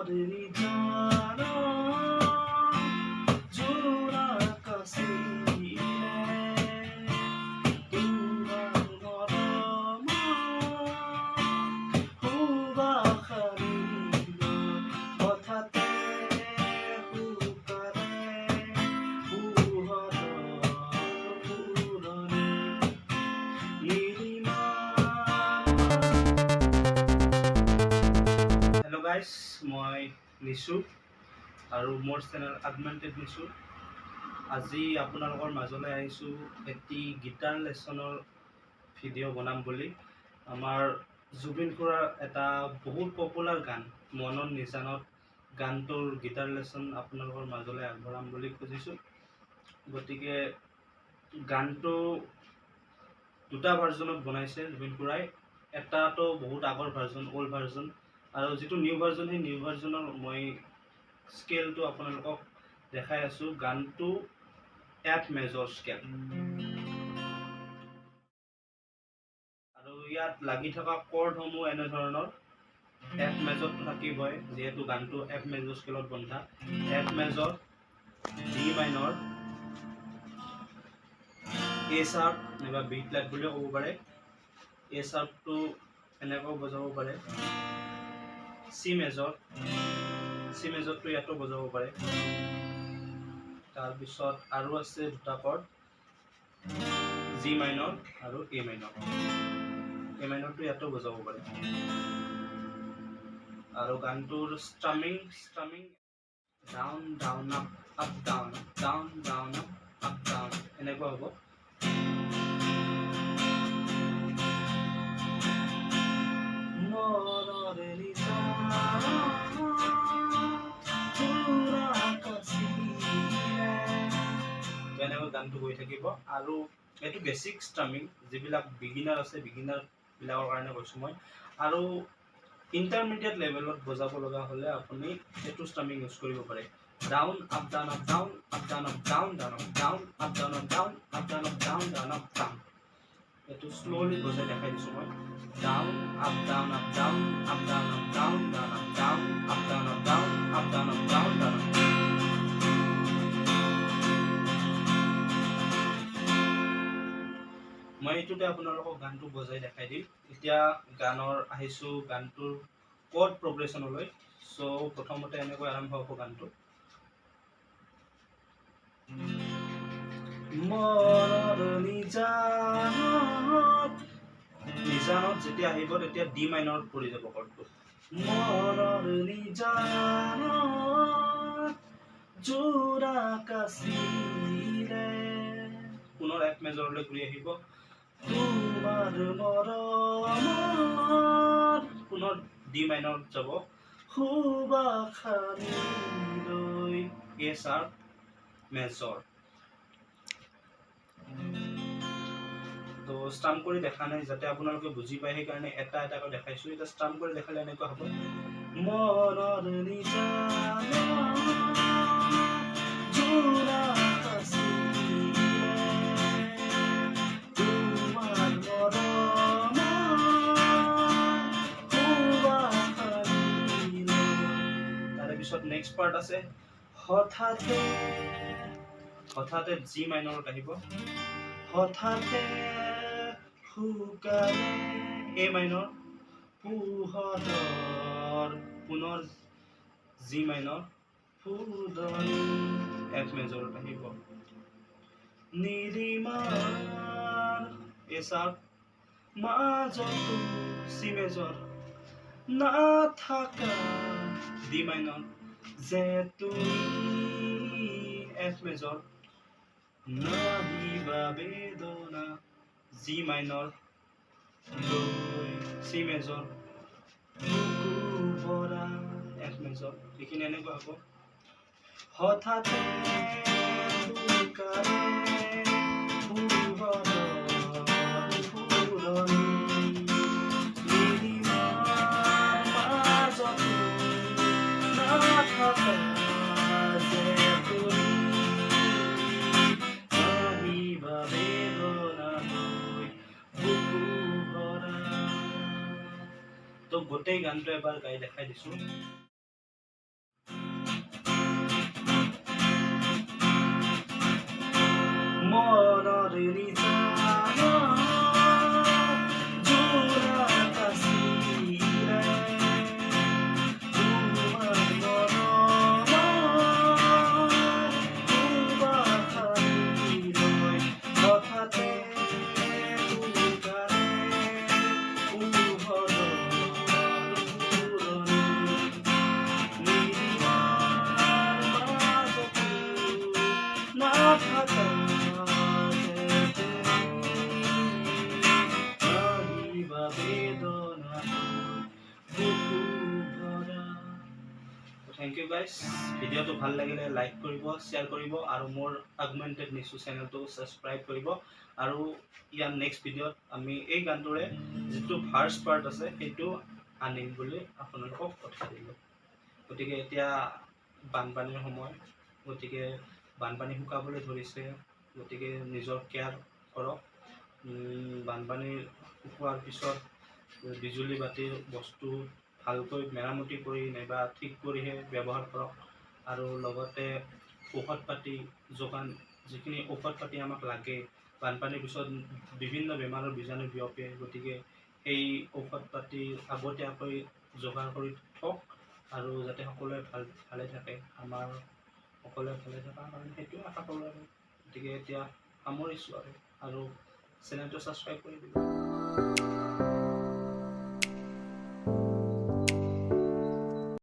নিজানত জোনাক আছিলে, তোমাৰ মৰমৰ সুবাস আনিলৈ। হঠাতে শুকালে পোহৰৰ ফুলনি নীলিমাৰ। হেল্ল' গাইছ, মই নিচু আৰু মোৰ চেনেল আগমেণ্টেড নিচু। আজি আপোনালোকৰ মাজলৈ আহিছোঁ এটি গীটাৰ লেচনৰ ভিডিঅ' বনাম বুলি। আমাৰ জুবিন খুৰাৰ এটা বহুত পপুলাৰ গান "মনৰ নিজানত" গানটোৰ গীটাৰ লেচন আপোনালোকৰ মাজলৈ আগবঢ়াম বুলি খুজিছোঁ। গতিকে গানটো দুটা ভাৰ্জনত বনাইছে জুবিন খুৰাই। এটাতো বহুত আগৰ ভাৰ্জন, অ'ল্ড ভাৰ্জন, আৰু যিটো নিউ ভাৰ্জন, সেই নিউ ভাৰ্জনৰ মই স্কেলটো আপোনালোকক দেখাই আছোঁ। গানটো এফ মেজৰ স্কেল আৰু ইয়াত লাগি থকা কৰ্ডসমূহ এনেধৰণৰ। এফ মেজৰটো থাকিবই, যিহেতু গানটো এফ মেজৰ স্কেলত বন্ধা। F major, D minor, A sharp নাইবা বি ফ্লেট বুলিও ক'ব পাৰে। এ শ্বাৰ্পটো এনেকৈও বজাব পাৰে। চি মেজৰ, চি মেজৰটো ইয়াতো বজাব পাৰে। তাৰপিছত আৰু আছে দুটা কৰ্ড, জি মাইনৰ আৰু এ মাইনৰ। এ মাইনৰটো ইয়াতো বজাব পাৰে। আৰু গানটোৰ strumming down, down, up, up, down, down, down, up, up, down এনেকুৱা হ'ব। মনৰ নিজানত জোনাক আছিলে। তো এনেকৈ গানটো গৈ থাকিব। আৰু এইটো বেছিক ষ্ট্ৰামিং, যিবিলাক বিগিনাৰ আছে, বিগিনাৰবিলাকৰ কাৰণে কৈছোঁ মই। আৰু ইণ্টাৰমিডিয়েট লেভেলত বজাব লগা হ'লে আপুনি এইটো ষ্ট্ৰামিং ইউজ কৰিব পাৰে: down, up, down, up, down, up, down, up, down, down, up, down, up, down, up, down, up, down, up, down, down, up, down। এইটো শ্ল'লি বজাই দেখাই দিছোঁ মই: down, up, down, up, down, up, down, up, down, down, up, down, up, down, up, down, up, down, up, down, down, up। মই এইটোতে আপোনালোকক গানটো বজাই দেখাই দিম। এতিয়া গানৰ আহিছোঁ গানটোৰ কৰ্ড প্ৰগ্ৰেশ্যনলৈ। চ' প্ৰথমতে এনেকৈ আৰম্ভ হ'ব গানটো। মনৰ নিজানত। নিজানত যেতিয়া আহিব, তেতিয়া ডি মাইনৰত পৰি যাব কৰ্ডটো। মনৰ নিজানত জোনাক আছিলে, পুনৰ এফ মেজৰলৈ ঘূৰি আহিব। তোমাৰ মৰমৰ পুনৰ ডি মাইনৰত যাব। সুবাস আনিলৈ। এ শ্বাৰ্প মেজৰ। তো ষ্ট্ৰাম কৰি দেখা নাই, যাতে আপোনালোকে বুজি পায় সেইকাৰণে এটা এটাকৈ দেখাইছোঁ। এতিয়া ষ্ট্ৰাম কৰি দেখালে এনেকুৱা হ'ব। মনৰ নিজানত জোনাক আছিলে, তোমাৰ মৰমৰ সুবাস আনিলৈ। তাৰে পিছত নেক্সট পাৰ্ট আছে। হঠাতে, হঠাতে জি মাইনৰত আহিব। হঠাতে শুকালে এ মাইনৰ, পোহৰৰ পুনৰ জি মাইনৰ, ফুলনি, এফ মেজৰত আহিব। নীলিমাৰ এ শ্বাৰ্প, মাজতো চি মেজৰ, নাথাকা ডি মাইনৰ, যে তুমি, এফ মেজৰ, নাহিবা বেদনা জি মাইনৰ, লৈ, চি মেজৰ, বুকু ভৰা। F major. এইখিনি এনেকুৱা হ'ব। হঠাতে শুকালে পোহৰৰ ফুলনি, নীলিমাৰ মাজতো নাথাকা যে তুমি, নাহিবা বেদনা লৈ বুকু ভৰা। তো গোটেই গানটো এবাৰ গাই দেখাই দিছোঁ। বা বেদনা বুকু ভৰা। Thank you guys. ভিডিঅ'টো ভাল লাগিলে লাইক কৰিব, শ্বেয়াৰ কৰিব আৰু মোৰ আগমেণ্টেড নিচু চেনেলটো ছাবস্ক্ৰাইব কৰিব। আৰু ইয়াৰ নেক্সট ভিডিঅ'ত আমি এই গানটোৰে যিটো ফাৰ্ষ্ট পাৰ্ট আছে, সেইটো আনিম বুলি আপোনালোকক কথা দিলোঁ। গতিকে এতিয়া বানপানীৰ সময়, গতিকে বানপানী শুকাবলৈ ধৰিছে, গতিকে নিজৰ কেয়াৰ কৰক। বানপানী শুকোৱাৰ পিছত বিজুলী বাতিৰ বস্তু ভালকৈ মেৰামতি কৰি নাইবা ঠিক কৰিহে ব্যৱহাৰ কৰক। আৰু লগতে ঔষধ পাতি যোগান, যিখিনি ঔষধ পাতি আমাক লাগে, বানপানীৰ পিছত বিভিন্ন বেমাৰৰ বীজাণু বিয়পে, গতিকে সেই ঔষধ পাতি আগতীয়াকৈ যোগাৰ কৰি থওক আৰু যাতে সকলোৱে ভালে থাকে। আমাৰ সকলোৱে ভালে থকা কাৰণে সেইটোৱে আশা কৰোঁ। আৰু গতিকে এতিয়া সামৰিছোঁ আৰু চেনেলটো ছাবস্ক্ৰাইব কৰি দিব।